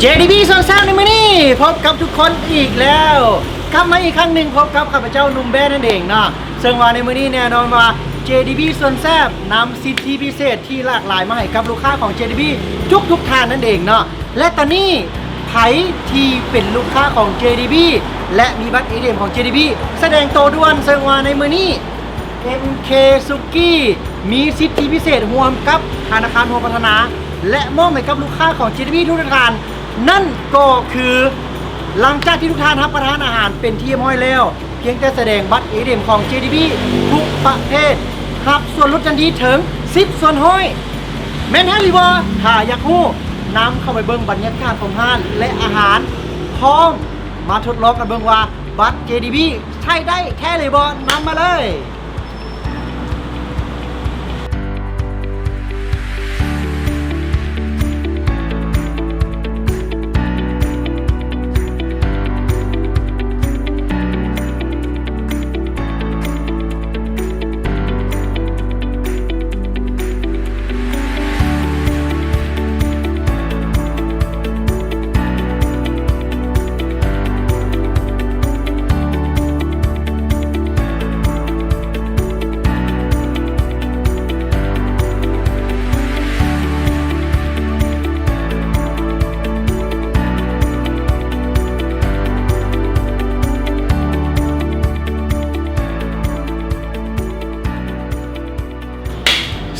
ເຈດີບີ ຊວນແຊບໃນມື້ນີ້ ພົບກັບທຸກຄົນອີກແລ້ວ ກັບມາອີກຄັ້ງໜຶ່ງ ພົບກັບຂ້າພະເຈົ້າໜຸ່ມແບ້ນັ້ນເອງເນາະ. ເຊິ່ງວ່າໃນມື້ນີ້ແນ່ນອນວ່າ ເຈດີບີ ຊວນແຊບ ນຳສິດທິພິເສດທີ່ຫຼາກຫຼາຍມາໃຫ້ກັບລູກຄ້າຂອງ ເຈດີບີ ທຸກໆທ່ານນັ້ນເອງເນາະ. ແລະຕອນນີ້ ໃຜທີ່ເປັນລູກຄ້າຂອງ ເຈດີບີ ແລະມີບັດ ເອທີເອັມ ຂອງ ເຈດີບີ ສະແດງໂຕດ່ວນ ເຊິ່ງວ່າໃນມື້ນີ້ ເອັມເຄ ສຸກີ ມີສິດທິພິເສດຮ່ວມກັບທະນາຄານໂຮມພັດທະນາ ແລະມອບໃຫ້ກັບລູກຄ້າຂອງ ເຈດີບີ ທຸກໆທ່ານ. ນັ້ນກໍຄື ຫຼັງຈາກທີ່ທຸກທ່ານຮັບປະທານອາຫານເປັນທີ່ຮຽບຮ້ອຍແລ້ວ ພຽງແຕ່ສະແດງບັດ ເອທີເອັມ ຂອງ ເຈດີບີ ທຸກປະເພດ ຮັບສ່ວນຫຼຸດທັນທີເຖິງສິບສ່ວນຮ້ອຍ. ແມ່ນແທ້ຫຼືບໍ່? ຖ້າຢາກຮູ້ ນຳເຂົ້າໄປເບິ່ງບັນຍາກາດຂອງຮ້ານ ແລະອາຫານ ພ້ອມມາທົດລອງກັນເບິ່ງວ່າ ບັດ ເຈດີບີ ໃຊ້ໄດ້ແທ້ຫຼືບໍ່? ນຳມາເລີຍ.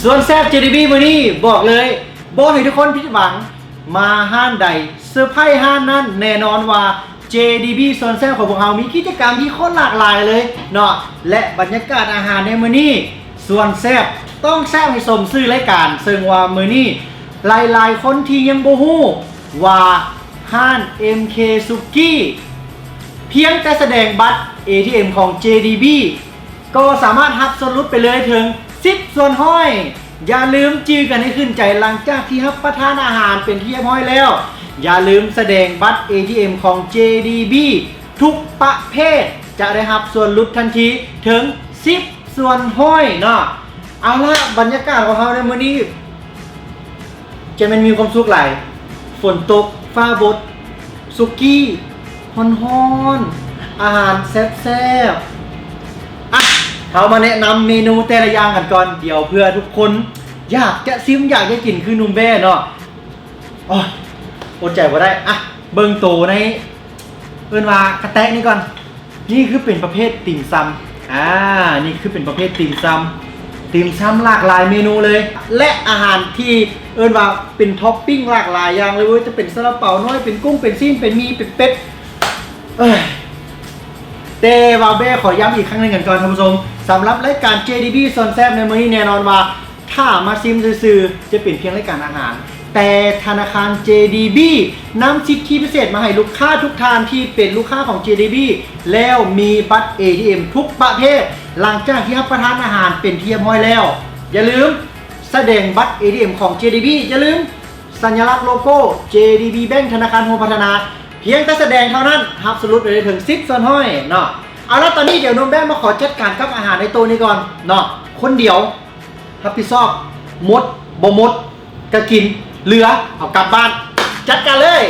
ຊວນແຊບ ເຈດີບີ ມື້ນີ້ບອກເລີຍ ບໍ່ໃຫ້ທຸກຄົນຜິດຫວັງ. ມາຮ້ານໃດ ເຊີໄພຣສ໌ຮ້ານນັ້ນ. ແນ່ນອນວ່າ ເຈດີບີ ຊວນແຊບຂອງພວກເຮົາມີກິດຈະກຳທີ່ໂຄດຫຼາກຫຼາຍເລີຍເນາະ ແລະບັນຍາກາດອາຫານໃນມື້ນີ້ ຊວນແຊບ ຕ້ອງແຊບໃຫ້ສົມຊື່ລາຍການ. ເຊິ່ງວ່າມື້ນີ້ ຫຼາຍໆຄົນທີ່ຍັງບໍ່ຮູ້ວ່າຮ້ານ ເອັມເຄ ສຸກີ ພຽງແຕ່ສະແດງບັດ ເອທີເອັມ ຂອງ ເຈດີບີ ກໍສາມາດຮັບສ່ວນຫຼຸດໄປເລີຍເຖິງສິບສ່ວນຮ້ອຍ. ຢ່າລືມຈື່ກັນໃຫ້ຂຶ້ນໃຈ ຫຼັງຈາກທີ່ຮັບປະທານອາຫານເປັນທີ່ຮຽບຮ້ອຍແລ້ວ ຢ່າລືມສະແດງບັດ ເອທີເອັມ ຂອງ ເຈດີບີ ທຸກປະເພດ ຈະໄດ້ຮັບສ່ວນຫຼຸດທັນທີເຖິງສິບສ່ວນຮ້ອຍເນາະ. ເອົາລະ ບັນຍາກາດຂອງເຮົາໃນມື້ນີ້ ຈະແມ່ນມີຄວາມສຸກຫຼາຍ. ຝົນຕົກ ຟ້າບົດ ສຸກີ້ຮ້ອນໆ ອາຫານແຊບໆ. ອ່ະ ເຮົາມາແນະນຳເມນູແຕ່ລະຢ່າງກັນກ່ອນ ດຽວເພື່ອທຸກຄົນຢາກຈະຊິມ ຢາກຈະກິນຄືໜຸ່ມແບ້ເນາະ. ໂອ້ຍ ອົດໃຈບໍ່ໄດ້. ອ່ະ ເບິ່ງໂຕໃນ ເອີ້ນວ່າກະແຕະນີ້ກ່ອນ. ນີ້ຄືເປັນປະເພດຕິ່ມຊຳ ອ່າ ນີ້ຄືເປັນປະເພດຕິ່ມຊຳ ຕິ່ມຊຳຫຼາກຫຼາຍເມນູເລີຍ ແລະອາຫານທີ່ເອີ້ນວ່າເປັນທັອບປິ້ງຫຼາກຫຼາຍຢ່າງເລີຍ ບໍ່ວ່າຈະເປັນຊາລາເປົານ້ອຍ ເປັນກຸ້ງ ເປັນຊີ້ນ ເປັນໝີ່ ເປັນເປັດ. ເອີຍ ແຕ່ວ່າແບ້ຂໍຢ້ຳອີກຄັ້ງໜຶ່ງກັນກ່ອນທ່ານຜູ້ຊົມ ສຳລັບລາຍການ ເຈດີບີ ຊວນແຊບໃນມື້ນີ້ ແນ່ນອນວ່າ ຖ້າມາຊິມຊື່ໆ ຈະເປັນພຽງລາຍການອາຫານ, ແຕ່ທະນາຄານ ເຈດີບີ ນຳສິດທິພິເສດມາໃຫ້ລູກຄ້າທຸກທ່ານທີ່ເປັນລູກຄ້າຂອງ ເຈດີບີ ແລ້ວມີບັດ ເອທີເອັມ ທຸກປະເພດ ຫຼັງຈາກທີ່ຮັບປະທານອາຫານເປັນທີ່ຮຽບຮ້ອຍແລ້ວ. ຢ່າລືມສະແດງບັດ ເອທີເອັມ ຂອງ ເຈດີບີ, ຢ່າລືມສັນຍະລັກໂລໂກ້ ເຈດີບີ ແບັງ ທະນາຄານໂຮມພັດທະນາ, ພຽງແຕ່ສະແດງເທົ່ານັ້ນ ຮັບສ່ວນຫຼຸດໄປໄດ້ເຖິງສິບສ່ວນຮ້ອຍເນາະ. ເອົາລະ ຕອນນີ້ດຽວໜຸ່ມແບ້ມາຂໍຈັດການກັບອາຫານໃນໂຕະນີ້ກ່ອນເນາະ ຄົນດຽວ. ຮັບຜິດຊອບ ໝົດບໍ່ໝົດກະກິນ ເຫຼືອເອົາກັບບ້ານ. ຈັດການເລີຍ.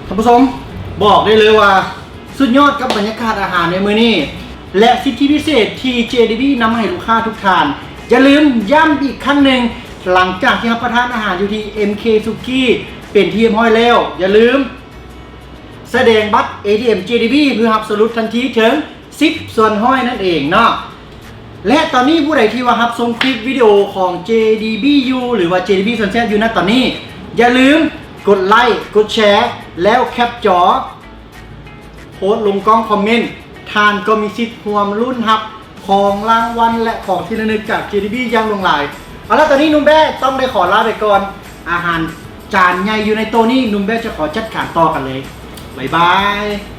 ທ່ານຜູ້ຊົມ ບອກໄດ້ເລີຍວ່າ ສຸດຍອດກັບບັນຍາກາດອາຫານໃນມື້ນີ້ ແລະ ສິດທິພິເສດທີ່ ເຈດີບີ ນຳໃຫ້ລູກຄ້າທຸກທ່ານ. ຢ່າລືມຢ້ຳອີກຄັ້ງໜຶ່ງ, ຫຼັງຈາກທີ່ຮັບປະທານອາຫານຢູ່ທີ່ ເອັມເຄ ສຸກີ້ ເປັນທີ່ຮຽບຮ້ອຍແລ້ວ, ຢ່າລືມສະແດງບັດ ເອທີເອັມ ເຈດີບີ ເພື່ອຮັບສ່ວນຫຼຸດທັນທີເຖິງສິບສ່ວນຮ້ອຍນັ້ນເອງເນາະ. ແລະ ຕອນນີ້ຜູ້ໃດທີ່ວ່າຮັບຊົມຄລິບວິດີໂອຂອງ ເຈດີບີ ຢູ່ ຫຼືວ່າ ເຈດີບີ ຊວນແຊບ ຢູ່ນະຕອນນີ້, ຢ່າລືມກົດໄລ, ກົດແຊ ແລ້ວແຄປຈໍ ໂພສລົງກ່ອງຄອມເມັນ ທ່ານກໍມີສິດຮ່ວມລຸ້ນຮັບຂອງລາງວັນ ແລະ ຂອງທີ່ລະນຶກຈາກ ເຈດີບີ ຢ່າງຫຼວງຫຼາຍ. ເອົາລະ ຕອນນີ້ໜຸ່ມແບ້ຕ້ອງໄດ້ຂໍລາໄປກ່ອນ. ອາຫານຈານໃຫຍ່ຢູ່ໃນໂຕະນີ້ ໜຸ່ມແບ້ຈະຂໍຈັດການຕໍ່ກັນເລີຍ. ບາຍບາຍ.